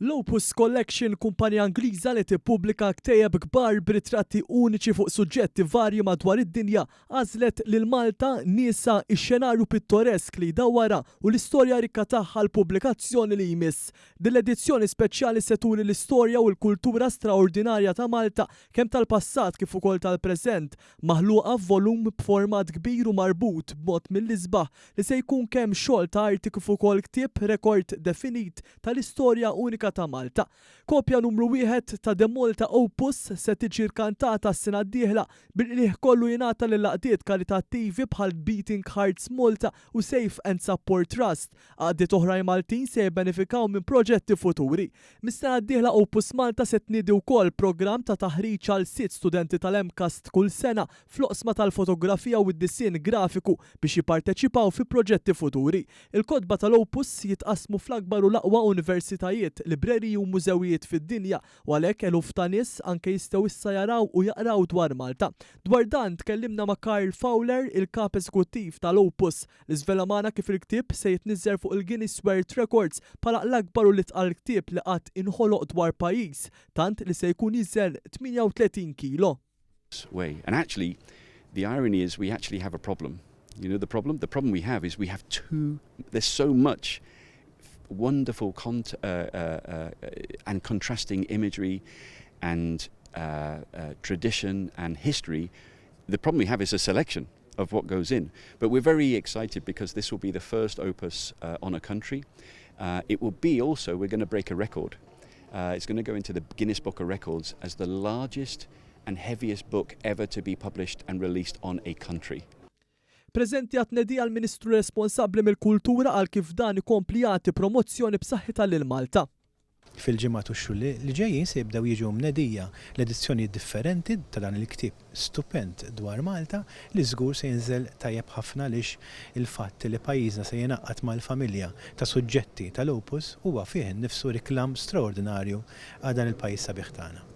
L-Opus Collection, kumpanija Ingliża li tippubblika ktejjeb kbar b'ritratti uniċi fuq suġġetti varji madwar id-dinja, għażlet lil Malta, niesha, ix-xenarju pittoresk li jdawwarha u l-istorja rikka tagħha għall-pubblikazzjoni li jmiss. Din l-edizzjoni speċjali se turi l-istorja u l-kultura straordinarja ta' Malta, kemm tal-passat kif ukoll tal-preżent, maħluqa f'volum b'format kbir u marbut b'mod mill-isbaħ li se jkun kemm xogħol ta' arti kif ukoll ktieb rekord definit tal-istorja unika ta' Malta. Kopja numru wieħed ta' The Malta Opus se tiġi rkantata s-sena d-dieħla, bil-qligħ kollu jingħata lil għaqdiet karitattivi bħal Beating Hearts Malta u Safe and Support Trust. Għaqdiet oħrajn Maltin se jibbenefikaw minn proġetti futuri. Mis-sena d-dieħla Opus Malta se tniedi wkoll programm ta' taħriġ għal sitt studenti tal-MCAST kull sena fl-oqsma tal-fotografija u d-disinn grafiku biex jipparteċipaw fi proġetti futuri. Il-kotba tal-Opus jitqassmu fl-akbar u l-aqwa universitajiet, libreriji u mużewijiet fid-dinja u għalhekk eluf ta' nies anke jistgħu issa jaraw u jaqraw dwar Malta. Dwar dan tkellimna ma' Karl Fowler, il-Kap Eżekuttiv tal-Opus, li żvela magħna kif il-ktieb se jitniżżel fuq il-Guinness World Records bħala l-akbar u l-itqal ktieb li qatt inħoloq dwar pajjiż, tant li se jkun jiżen 38 kilo. Way. And actually, the irony is we actually have a problem. You know the problem? The problem we have is we have too, there's so much wonderful cont and contrasting imagery and tradition and history. The problem we have is a selection of what goes in. But we're very excited because this will be the first opus on a country. It will be also, we're going to break a record. It's going to go into the Guinness Book of Records as the largest and heaviest book ever to be published and released on a country. Preżenti għat-tnedija l-Ministru responsabbli mill-Kultura qal kif dan ikompli jagħti promozzjoni b'saħħitha lil Malta. Fil-ġimgħat u x-xhur li ġejjin se jibdew jiġu mnedija l-edizzjonijiet differenti ta' dan il-ktieb stupend dwar Malta li żgur se jinżel tajjeb ħafna għaliex il-fatt li pajjiżna se jingħaqad mal-familja ta' suġġetti tal-Opus huwa fih innifsu riklam straordinarju għal dan il-pajjiż sabiħ tagħna.